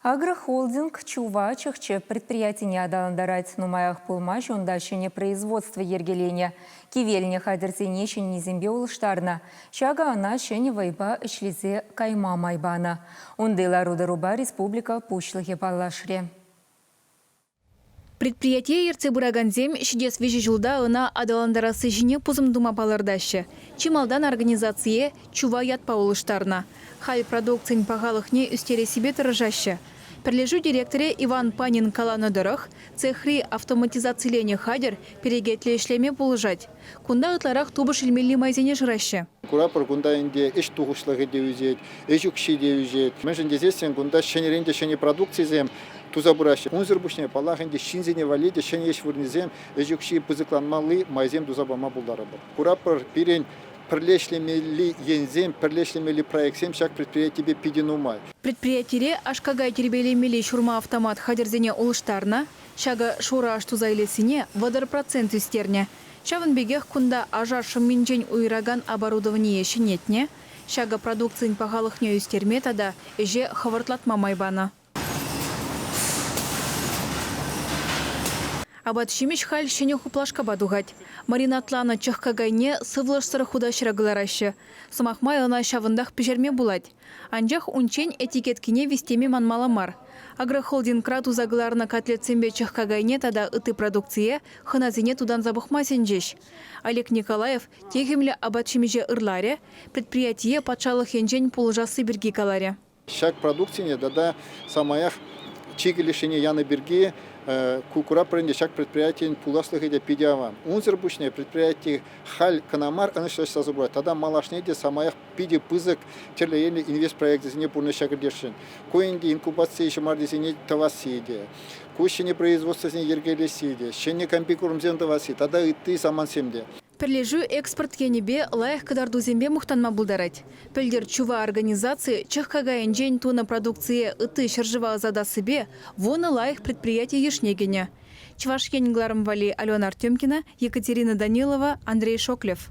Агрохолдинг Чува чӑх-чӗп предприятине аталантарать. Нумаях пулмасть унта ҫӗнӗ производство йӗркеленӗ. Кивелнӗ хатӗрсене ҫӗннисемпе улӑштарнӑ. Ҫакӑ ӑна ҫӗнӗ вӑйпа ӗҫлесе кайма май панӑ. Унти лару-тӑрупа республика Пуҫлӑхӗ паллашрӗ. Предприятие ертсе пыракансем ҫитес виҫӗ ҫулта ӑна аталантарасси ҫине пусӑм тума палӑртаҫҫӗ. Чи малтан организацие Чува ятпа улӑштарнӑ. Халь продукцин пахалӑхне ӳстерессипе тӑрӑшаҫҫӗ. Пӗрлешӳ директорӗ Иван Панин каланӑ тӑрӑх, цехри автоматизациленӗ хатӗр перекетлӗ ӗҫлеме пулӑшать. Кунта ытларах тупӑш илмелли майсене шыраҫҫӗ. Куратпӑр, кунта ӗнтӗ ӗҫ тухӑҫлӑхӗ те ӳсет, ӗҫ укҫи те ӳсет. Мӗншӗн тесессӗн кунта ҫӗнӗрен те ҫӗнӗ продукцисем туса пыраҫҫӗ. Унсӑр пуҫне, паллах ӗнтӗ, ҫынсене валли те ҫӗнӗ ӗҫ вырӑнӗсем, ӗҫ укҫи пысӑкланмалли майсем туса пама пултарӑпӑр. Куратпӑр, пирӗн пӗрле ӗҫлемелли енсем, пӗрле ӗҫлемелли проектсем ҫак предприятипе питӗ нумай. Предприятире аш-какай тирпейлемелли ҫурма автомат хатӗрсене улӑштарнӑ. Ҫакӑ шурӑ аш туса илессине 30% ӳстернӗ. Ҫавӑн пекех кунта аша шӑмминчен уйӑракан оборудование ҫӗнетнӗ. Ҫакӑ продукцин пахалӑхне ӳстерме тата ӗҫе хӑвӑртлатма май панӑ. Апат-ҫимӗҫ халь ҫӗнӗ хуплашкапа тухать. Маринадланӑ чӑх какайне сывлӑшсӑр хутаҫра кӑлараҫҫӗ. Сӑмах май, ӑна ҫавӑнтах пӗҫерме пулать. Анчах унччен этикеткине вистеме манмалла мар. Агрохолдингра туса кӑларнӑ котлетсемпе чӑх какайне тата ытти продукцие хӑнасене тутанса пӑхма сӗнчӗҫ. Олег Николаев техӗмлӗ апат-ҫимӗҫе ырларӗ, предприятие патшалӑх енчен пулӑшасси пирки каларӗ. Ҫак продукцине тата самаях чикӗ лешене янӑ пирки ку куратпӑр ӗнтӗ ҫак предприятийӗн пуласлӑхӗ те питӗ аван. Унсӑр пуҫне предприяти халь кӑна мар ӑнӑҫлӑ ӗҫлесе пырать тата малашне те самаях питӗ пысӑк тӗрлӗ енлӗ инвестпроекчӗсене пурнӑҫа кӗртесшӗн. Ку ӗнтӗ инкубаци ҫӑмартисене тӑвасси те, ку ҫӗнӗ производствӑсене йӗркелесси те, ҫӗнӗ комбикормсем тӑвасси тата ытти самантсем те. Пӗрлешӳ экспорт енӗпе лайӑх кӑтартусемпе мухтанма пултарать. Пӗлтӗр Чува организаци чӑх какайӗнчен тунӑ продукцие ытти ҫӗршыва ӑсатассипе вунӑ лайӑх предприяти йышне кӗнӗ. Чӑваш Ен кӑларӑм валли Алена Артемкина, Екатерина Данилова, Андрей Шоклев.